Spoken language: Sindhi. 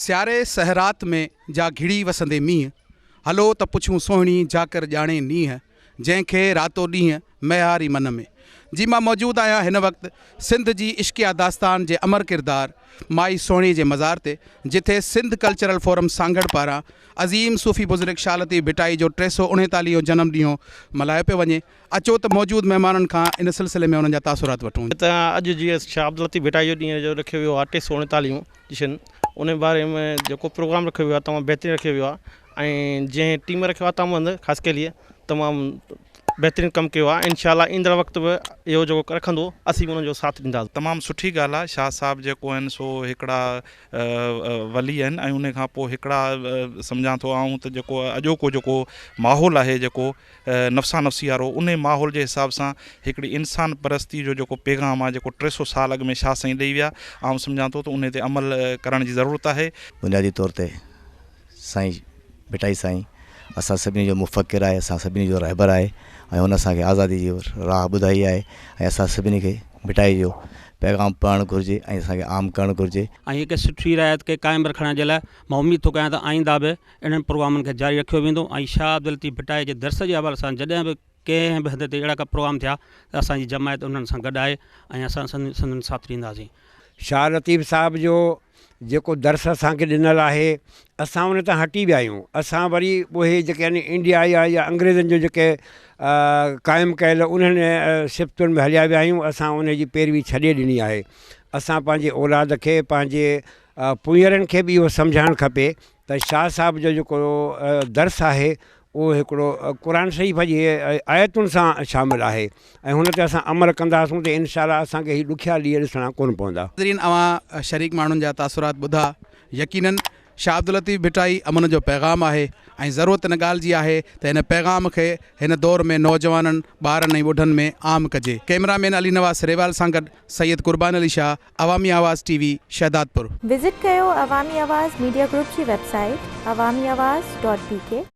سياري سهرات ۾ جا گهڙي وسندي مينهن، هلو ته پڇون سهڻي جاڪر ڄاڻي نينهن، جنهن کي راتو ڏينهن ميهاري من ۾. جي مان موجود آهيان هن وقت سنڌ جي عشقيه داستان جي امر ڪردار مائي سهڻي جي مزار تي جتي سنڌ ڪلچرل فورم سانگهڙ پاران عظيم صوفي بزرگ شاهه لطيف ڀٽائي جو 339 هون جنم ڏينهون ملهايو پيو وڃي. اچو ته موجود مهمانن کان ان سلسلي ۾ انهن جا تاثرات وٺون. ته اڄ جيئن شاهه عبداللطيف ڀٽائي جو ڏينهن جو رکيو ويو آهي 339 هون جشن ان باري ۾ جيڪو پروگرام رکيو ويو آهي تمام بهترين رکيو ويو آهي ۽ جنهن ٽيم رکيو آهي تمام خاص ڪي ليي تمام بهترين ڪم ڪيو آهي انشاء الله ايندڙ وقت به اهو جيڪو رکندو اسين به انهن جو ساٿ ڏينداسين. تمام سٺي ڳالهه آهي شاهه صاحب جيڪو آهن سو هڪڙا ولي آهن ۽ ان کان پوء هڪڙا سمجهان ٿو آئون ته جيڪو اڄوڪو جيڪو ماحول آهي جيڪو نفسا نفسي وارو انهي ماحول جي حساب سان هڪڙي انسان پرستي جو جيڪو پيغام آهي جيڪو 300 سال اڳ ۾ شاهه سائين ڏئي ويا آئون سمجهان ٿو ته انهي تي عمل ڪرڻ جي ضرورت آهي. بنيادي طور تي سائين ڀٽائي سائين اسان سڀني جو مفڪر آهي اسان سڀني جو رهبر آهي ۽ هن اسان کي آزادي جي راهه ٻڌائي آهي ۽ اسان سڀني کي ڀٽائي جو پيغام پڙهڻ گهرجي ۽ اسان کي عام ڪرڻ گهرجي. ۽ هڪ سٺي رعايت کي قائم رکڻ جي لاء مان اميد ٿو ڪيان ته آئنده به اهڙن پروگرامن کي جاري رکيو ويندو ۽ شاهه عبداللطيف ڀٽائي جي درس جي حوالي سان جڏهن به ڪنهن به هنڌ تي اهڙا ڪا پروگرام ٿيا ته اسان جي جماعت انهن سان گڏ آهي ۽ اسان سندن ساٿ ڏينداسين. شاهه لطيف صاحب جو جيڪو درس اسان کي ڏنل آهي اسان ان تان هٽي ويا آهيون اسان وري اهي جيڪي آهن انڊيا يا يا انگريزن جو جيڪي قائم ڪيل انهن صفتن ۾ هليا ويا آهيون اسان ان جي پيروي ڇڏي ڏني آهي اسان پنهنجي اولاد کي پنهنجي پونئيرن کي به اهو سمجهائڻ کپي ته شاهه صاحب جو جيڪو درس آهي اهو هڪڙو قرآن شريف جي آيتن سان شامل آهي ۽ هن تي اسان عمل ڪنداسون ته انشاء الله اسان کي هي ڏکيا ڏينهن ڏسڻا ڪونه پوندا. ناظرين اوهان شريڪ ماڻهن جا تاثرات ٻڌا يقينن شاهه عبداللطيف ڀٽائي امن جو پيغام آهي ۽ ضرورت ان ڳالهه جي آهي ته هن پيغام کي هن دور ۾ نوجوانن ٻارن ۽ ٻڍن ۾ عام ڪجي ڪئميرا مين علي نواز سريوال سان گڏ Syed Qurban Ali Shah Awami Awaz T V Shahdadpur. Visit ڪيو عوامي آواز ميڊيا گروپ جي website Awami Awaz dot B K.